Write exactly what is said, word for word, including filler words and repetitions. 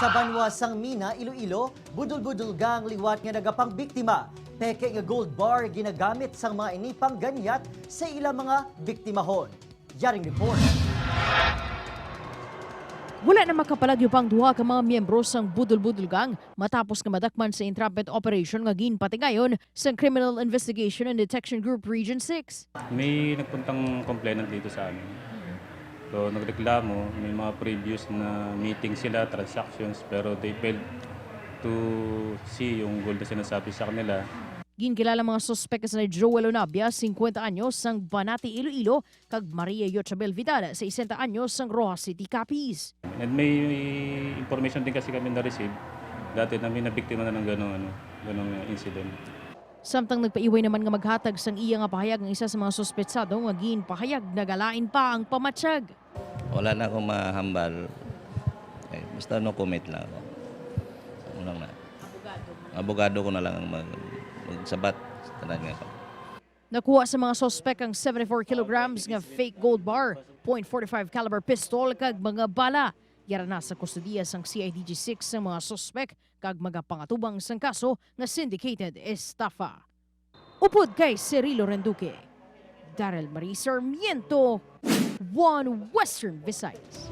Sa banwa sang Mina, Iloilo, budol-budol gang liwat nga nagapangbiktima. Peke nga gold bar ginagamit sang mga ini pangganyat sa ila mga biktimahon. Yaring report. Wala na makapalagyo pa ang duha ka mga miyembro sang budol-budol gang matapos nga madakpan sa entrapment operation nga ginpatigayon sang Criminal Investigation and Detection Group Region six. May nagpuntang complainant dito sa amin. So, nagreklamo, may mga previous na meeting sila, transactions, pero they failed to see yung gold na sinasabi sa kanila. Ginkilala mga suspek sina Joel Onabia, singkwenta anyos, sang Banati, Iloilo, kag Maria Yochabel Vidal, sesenta anyos, sang Roxas City, Capiz. And may information din kasi kami na-receive dati na may nabiktima na ng ganong, ano, ganong incident. Samtang nagpaiway naman nga maghatag sang iya nga pahayag ang isa sa mga suspetsado nga ginpahayag, nagalain pa ang pamatyag. Wala na akong mahambal. Eh, basta no comment lang ako. Unang na. Abogado ko na lang ang mag, magsabat sa tanan nga ako. Nakuha sa mga suspek ang seventy-four kilograms nga fake gold bar, point forty-five caliber pistol, kag mga bala. Yara na sa kustodiya sang C I D G six ang mga suspek kag magapangatubang sang kaso nga syndicated estafa. Upod kay Cirilo Renduque, Daryl Marie Sarmiento, One Western Visayas.